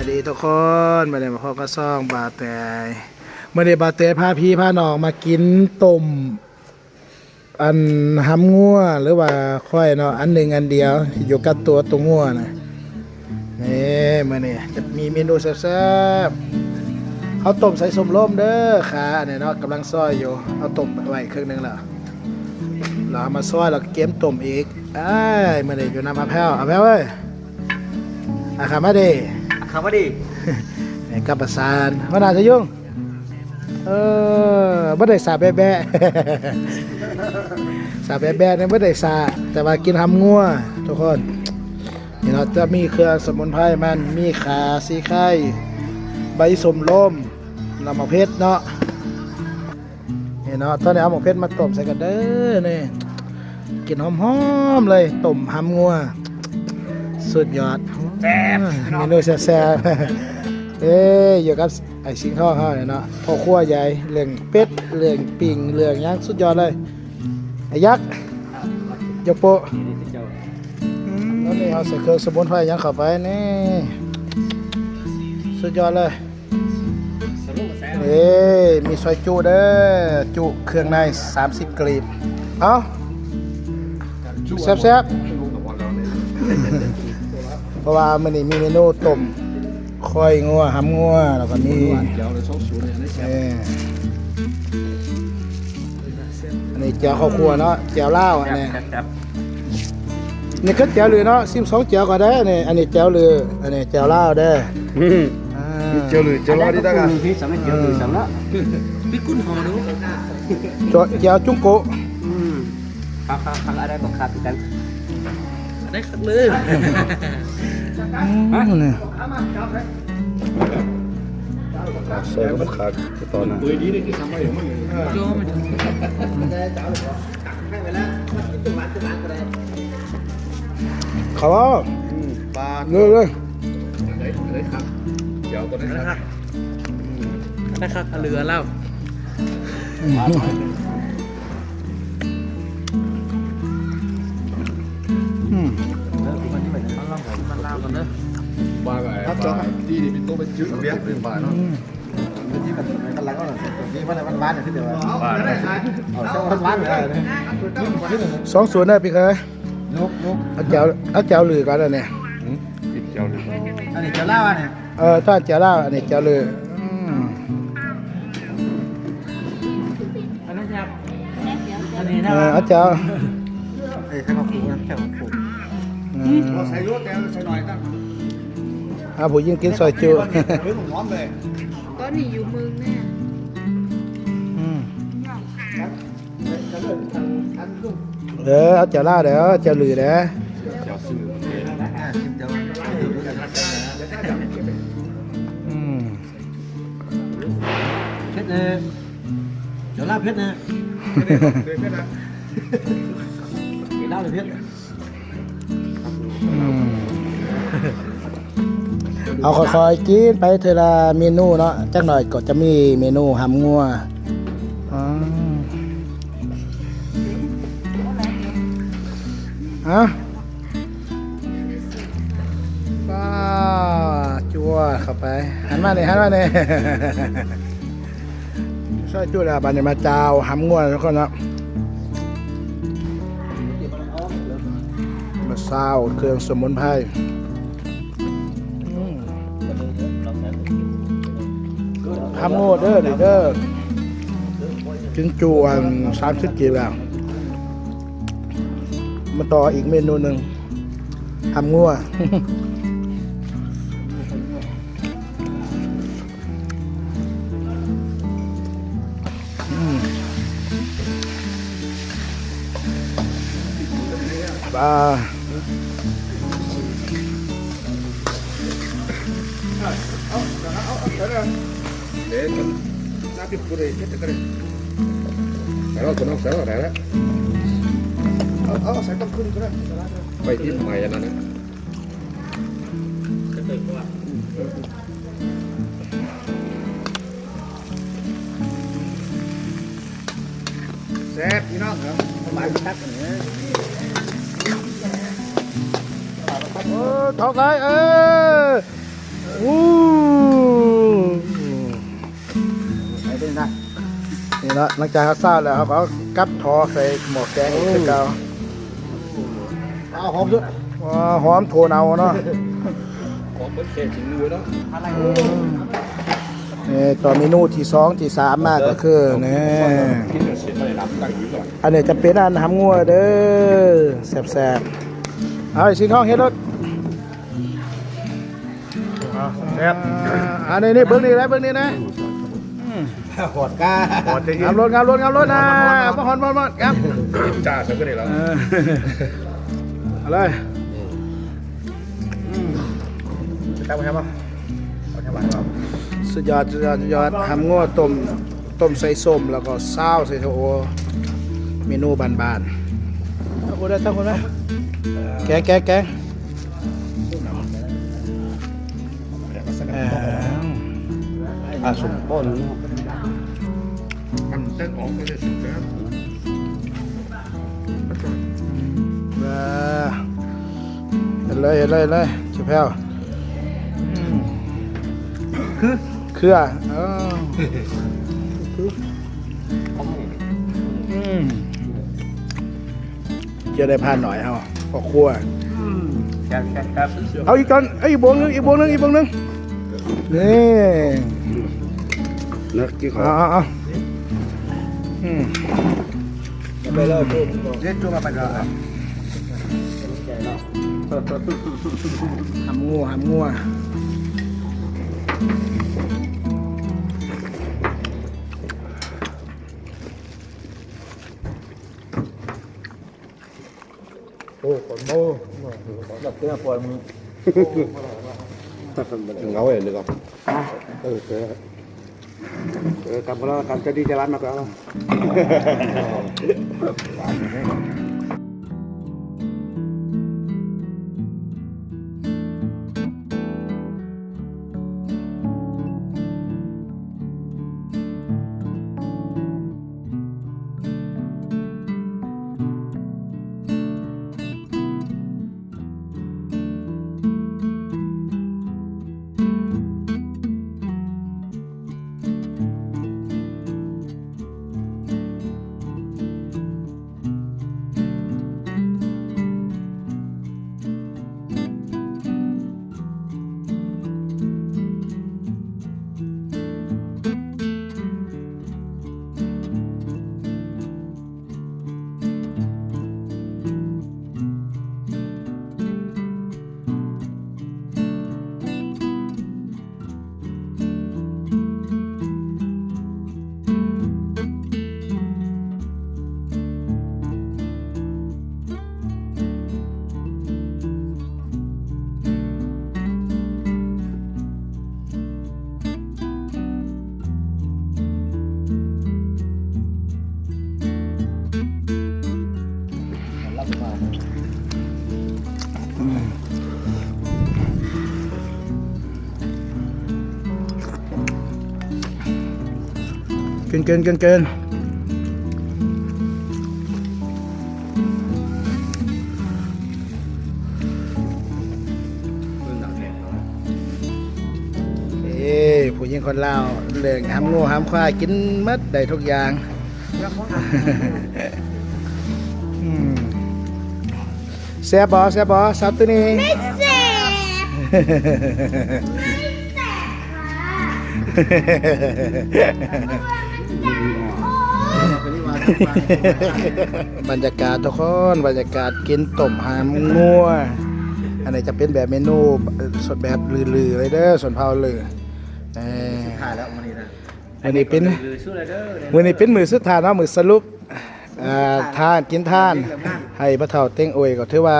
ດີທຸກຄົນ ມື້ນີ້ມາພົບກັບຊ່ອງບ່າວແຕ. ມື້ນີ້ບ່າວແຕພາພີ່ພານ້ອງມາກິນຕົ້ມ ອັນ ຫຳງົວ ຫຼືວ່າຄວາຍເນາະ ອັນໜຶ່ງອັນດຽວ ຢູ່ກັບຕົວ ຕົວງົວນະ. ນີ້ ມື້ນີ້ຈະມີເມນູແຊບໆ ເຮົາຕົ້ມໃສ່ສົ້ມໂລມເດີ. ຂາອັນນີ້ເນາະ ກຳລັງຊອຍຢູ່ ເຮົາຕົ້ມໄວ້ເຄິ່ງໜຶ່ງແລ້ວ ແລ້ວເຮົາມາຊອຍ ແລ້ວກໍກຽມຕົ້ມອີກ. ອ້າຍ ມື້ນີ້ຢູ່ນຳອາແພ້ວ ອາແພ້ວເອີຍ ອາ ເຂົ້າມາເດ້ ເຂົ້າມາເດ້ ນີ້ກັບປະສານ ຫົວໜ້າຊະຍຸງ. ເອີ ບໍ່ໄດ້ສະແບະໆ ສະແບະໆນີ້ບໍ່ໄດ້ສະ ແຕ່ວ່າກິນຫຳງົວທຸກຄົນ. ນີ້ເນາະ ຈະມີເຄື່ອງສະໝຸນໄພມັນ ມີຂ່າ ສີໄຄ ໃບສົ້ມໂລມ ນ້ຳໝາກເຜັດເນາະ. ນີ້ເນາະ ຕອນນີ້ເອົາໝາກເຜັດມາຕົ້ມໃສ່ກັນເດີ. ນີ້ ກິ່ນຫອມໆເລີຍ ຕົ້ມຫຳງົວ ສຸດຍອດ ແຊບ ເມນູແຊບໆ. ເອີ ຢູ່ກັບໄອ້ສິງທອງເຮົານີ້ເນາະ ພໍ່ຄົວໃຫຍ່ ເລື່ອງເປັດ ເລື່ອງປີ້ງ ເລື່ອງຫຍັງ ສຸດຍອດເລີຍ ໄອ້ຍັກ ຍົກໂປ້. ຕອນນີ້ເຮົາໃສ່ເຄື່ອງສະໝຸນໄພຫຍັງເຂົ້າໄປ ນີ້ ສຸດຍອດເລີຍ. ເອີ ມີຊອຍຈຸເດີ ຈຸເຄື່ອງໃນ ສາມສິບກະລິບ. ເອົາ ແຊບໆ ເພາະວ່າມື້ນີ້ມີເມນູຕົ້ມຄວາຍງົວ ຫຳງົວ ແລ້ວກໍມີ ເອີ ອັນນີ້ແຈ່ວເຂົ້າຄົວເນາະ ແຈ່ວລາວ ອັນນີ້ ແຊບໆ. ນີ້ຄືແຈ່ວລືເນາະ ຊິມສອງແຈ່ວກໍໄດ້. ອັນນີ້ ອັນນີ້ແຈ່ວລື ອັນນີ້ແຈ່ວລາວເດີ. ອືມ ອ່າ ມີແຈ່ວລື ແຈ່ວລາວດີຕາກະ ເຮັດສຳເລັດແຈ່ວລືສຳລະ ມີກຸນຫອດູ ແຈ່ວຈຸງໂກະ. ອືມ ຄັກໆ ອັນໃດກໍຄັກຄືກັນ ອັນໃດຄັກເລີຍ. ອືມ ນີ້ ໃສ່ກໍບໍ່ຂາດຄືຕອນນັ້ນ ເຂົ້າ ອືມ ປາ ເລີຍໆ ໄດ້ ໄດ້ຄັກ ດຽວກໍໄດ້ຄັກ ໄດ້ຄັກ ເຫຼືອແລ້ວ. ອືມ ອືມ ເອີ ມັນລາວກັນເດີ ວ່າໄງ ວ່າທີ່ນີ້ເປັນໂຕເປັນຈື່ ເປັນປາເນາະ ອືມ ທີ່ມັນ ມັນລາວກັນ ທີ່ມັນຫວານໆ ຄືແບບວ່າ ຫວານ ເອົາຊະຫວານໆ ເອີ ສອງສູນເດີພີ່ເຂີຍ ຍົກໆ ເອົາແຈ່ວ ເອົາແຈ່ວລືກ່ອນ ອັນນີ້ ຫືມ ແຈ່ວລື ອັນນີ້ແຈ່ວລາວ ອັນນີ້ ເອີ ຖ້າແຈ່ວລາວ ອັນນີ້ແຈ່ວລື ອືມ ອັນນັ້ນແຈ່ວ ອັນນີ້ນະ ເອີ ເອົາແຈ່ວ ເອີ ໃສ່ໝາກຂູດ ໃສ່ໝາກຂູດ ອືມ ບໍ່ໃສ່ຢູ່ ແຕ່ໃສ່ໜ້ອຍຕັ້ງ ອ່າ ຜູ້ຍິງກິນຊອຍຈຸ ຫອມເລີຍ ຕອນນີ້ຢູ່ເມືອງແນ່ ອືມ ເອີ ເອົາແຈ່ວລາວເດີ ແຈ່ວລືເດີ ແຈ່ວຊື່ ອືມ ເຜັດແນ່ ແຈ່ວລາວເຜັດແນ່ ເຜັດລາວເຜັດ ອືມ ເອົາຄ່ອຍໆກິນໄປເທື່ອລະເມນູເນາະ ຈັກໜ້ອຍກໍຈະມີເມນູຫຳງົວ. ອືມ ເອົາ ປ້າ ຈົວເຂົ້າໄປ ຫັນມານີ້ ຫັນມານີ້ ຊອຍຈຸແລ້ວ ບາດນີ້ມາຈາວຫຳງົວທຸກຄົນເນາະ ມາຊາວເຄື່ອງສະໝຸນໄພ ອືມ ຫຳງົວເດີນີ້ເດີ ຈຶ່ງຈວນສາມສິບກີບແລ້ວ ມາຕໍ່ອີກເມນູໜຶ່ງ ຫຳງົວ. ອືມ ປາ ເອົາ ເອົາ ເອົາ ເອົາ ເອົາ ເອົາ ເອົາ ໃສ່ຕ້ອງຂຶ້ນກໍໄດ້ ໄປທີ່ໃໝ່ອັນນັ້ນນະ. ແຊບພີ່ນ້ອງເອີຍ ເອົາໄປຕັກອັນນີ້ ເອີ ທ້ອງໄຫຼ ເອີ. ໂອ້ ໄປເປັນໄງ? ນີ້ເນາະ ຫຼັງຈາກເຮົາຊາວແລ້ວ ເຮົາກໍເອົາກັບທໍ່ໃສ່ໝໍ້ແກງອີກຄືເກົ່າ. ອ້າວ ຫອມສຸດ ວ້າ ຫອມໂທເນົ່າເນາະ. ຫອມເບິດແຄ່ຂີ້ງົວເນາະ. ອືມ ນີ້ຕໍ່ເມນູທີສອງ ທີສາມມາກໍຄື ນີ້ ອັນນີ້ຈະເປັນອັນຫຳງົວເດີ ແຊບໆ. ເອົາ ຊິງທອງເຮັດໂລດ. ອ່າ ແຊບ ອ່າ ອັນນີ້ ນີ້ ເບິ່ງນີ້ນະ ເບິ່ງນີ້ນະ. ອືມ ຫອດກາ ຫອດ ງາມໂລດ ງາມໂລດ ງາມໂລດນະ. ຫອດ ຫອດ ຫອດ ຫອດ ງາມ ຈ້າຊະຄືນີ້ແລ້ວ. ເອີ ເອົາເລີຍ. ອືມ ອືມ ເອົາແຊບບໍ່? ເອົາແຊບບໍ່? ສຸດຍອດ ສຸດຍອດ ສຸດຍອດ. ຫຳງົວຕົ້ມ ຕົ້ມໃສ່ສົ້ມ ແລ້ວກໍຊາວໃສ່ໂທໂອ ເມນູບ້ານໆ. ເອົາຄົນໄດ້ ເອົາຄົນໄດ້ ແກງ ແກງ ແກງ. ອ່າ ສົມປອນເນາະ ມັນເຕັດອອກໄປໄດ້ສຸດແລ້ວ. ເອີ ເຮັດເລີຍ ເຮັດເລີຍ ເຮັດເລີຍ ຊິແພ້ວ. ອືມ ຄື ເຄືອ ເອີ ອືມ ຈະໄດ້ພານໜ້ອຍເຮົາ ຄອບຄົວ. ອືມ ແຊບໆ ເອົາອີກກ່ອນ ເອົາອີກບ່ວງໜຶ່ງ ອີກບ່ວງໜຶ່ງ ອີກບ່ວງໜຶ່ງ. ນີ້ ນັກກິນຂອງ ເອົາໆໆ. ອືມ ໄປເລີຍ ເດັດຈຸມາໄປກ່ອນ. ຫຳງົວ ຫຳງົວ. ໂອ້ ຄົນ ໂອ້ ແບບເທື່ອປ່ອຍມື ເຫງົາເລີຍກໍ ເອີ ເອີ ເອີ ກຳກໍແລ້ວ ກຳຈະດີຈະລັດມາກໍ. ກິນ ກິນ ກິນ ກິນ. ເອີ ຜູ້ຍິງຄົນລາວ ເລື່ອງຫຳງົວຫຳຄວາຍ ກິນໝົດ ໄດ້ທຸກຢ່າງ. ອືມ ແຊບບໍ່? ແຊບບໍ່? ສັບໂຕນີ້ ແຊບ ບັນຍາກາດທຸກຄົນ ບັນຍາກາດກິນຕົ້ມຫຳງົວ. ອັນນີ້ຈະເປັນແບບເມນູ ເອີ ສົດແບບລືໆ ເລີຍເດີ ຊົນເຜົ່າລື. ເອີ ສຸດທ້າຍແລ້ວມື້ນີ້ນະ ມື້ນີ້ເປັນ ມື້ສຸດແລ້ວເດີ ມື້ນີ້ເປັນມື້ສຸດທ້າຍເນາະ ມື້ສະຫຼຸບ ອ່າ ທານ ກິນທານ ໃຫ້ພໍ່ເຖົ້າເຕັງໂອຍ ກໍຖືວ່າ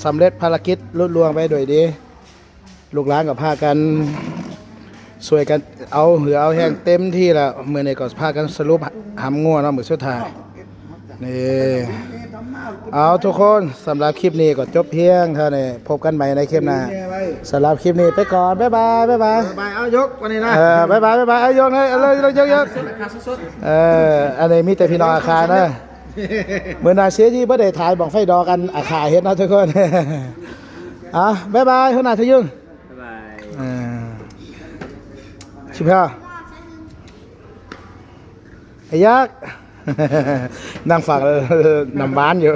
ສຳເລັດພາລະກິດລຸລ່ວງໄປດ້ວຍດີ. ລູກຫຼານກໍພາກັນຊ່ວຍກັນເອົາເຫື່ອເອົາແຮງເຕັມທີ່ແລ້ວ. ມື້ນີ້ກໍພາກັນສະຫຼຸບຫຳງົວເນາະ ມື້ສຸດທ້າຍນີ້. ເອົາ ທຸກຄົນ ສຳລັບຄລິບນີ້ກໍຈົບພຽງເທົ່ານີ້ ພົບກັນໃໝ່ໃນຄລິບໜ້າ. ສຳລັບຄລິບນີ້ໄປກ່ອນ ບາຍບາຍ ບາຍບາຍ ບາຍບາຍ. ເອົາ ຍົກວັນນີ້ນະ ເອີ ບາຍບາຍ ບາຍບາຍ. ເອົາ ຍົກເລີຍ ເອົາເລີຍ ຍົກ ຍົກ ຍົກ. ເອີ ອັນນີ້ມີແຕ່ພີ່ນ້ອງອາຄາເດີ. ມື້ໜ້າເສຍທີ່ບໍ່ໄດ້ຖ່າຍບັ້ງໄຟດອກ ອັນອາຄາເຮັດເນາະທຸກຄົນ. ອ່າ ບາຍບາຍ ຫົວໜ້າທະຍຸງ ບາຍບາຍ. ເອີ ສິບຫ້າ ອາຍັກ ນັ່ງຟັງ ນ້ຳຫວານຢູ່.